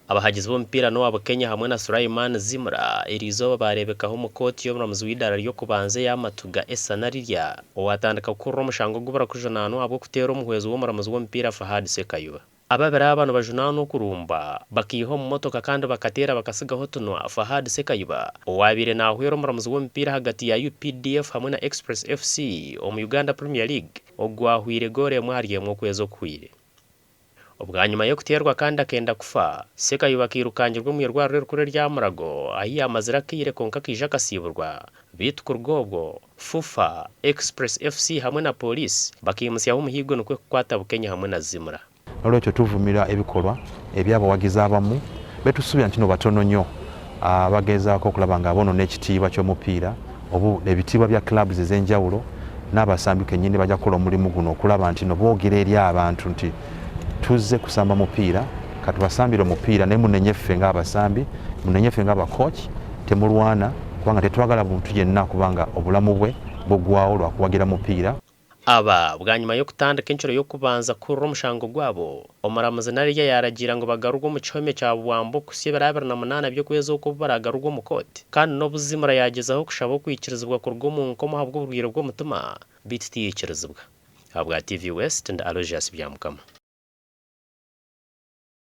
Abahagizi b'omupiira n'owa Bukenya hamwe na Sulaiman Zimura eriizooba baareebekaho omu kooti y'omuramuzi w'eidaara ry'okubanza eya Matuga Essa Narirya owaatandika kuhurira omushango ogu barikujunaanwa ahabw'okuteera omuhwezi w'omuramuzi w'omupiira Fahad Ssekayuba. Ababiri aba nibajunaanwa okurumba bakaiha omu motoka kandi bakateera bakasigaho otunwa Fahad Ssekayuba owaabaire naahwera omuramuzi w'omupiira ahagati ya UPDF hamwe na Express FC omu Uganda Premier League ogwahwire goolo emwe ahari emwe okwezi okuhwire. Bwanyima y'okuteerwa kandi akenda kufa, Ssekayuba akairukangirwa omu irwariro erikuru erya Mulago ahi yaamazire akaire kwonka akaija akasiiburwa. Beitu kuruga obwo, FUFA, Express FC hamwe na Pooriisi bakaimutsyaho omuhiigo nikwo kukwata Bukenya hamwe na Zimura. N'olwekyo tuvumira ebikolwa eby'abawagizi abamu betusuubira nti no batono nnyo abagezaako okulaba nga bonona ekitiibwa ky'omupiira obu ebitiibwa bya clubs ez'enjawulo n'abasambi kenyini bajja kukola omulimu guno okulaba nti no boogera eri abantu nti tuzze kusamba mupiira katubasambire omupiira naye munenye ffe ng'abasambi munenye ffe ng'aba coach temulwana kubanga tetwagala muntu yenna kubanga obulamu bwe bugwawo lwakuwagira mupiira. Aba bwanyima y'okutandika encuro y'okubanza kuhurira omushango gwabo, omuramuzi Narirya yaaragiira ngu bagarurwe omu kihome kya Bwambo kuhitsya ebiro 28 by'okwezi oku obu baraagarurwe omu kooti kandi n'obu Zimura yaagyezaho kushaba okwikirizibwa kuruga omu nkomo ahabw'oburwaire bw'omutima beitu tiyaikirizibwa. Ahabwa TV West, ndi Aloysius Byamukama.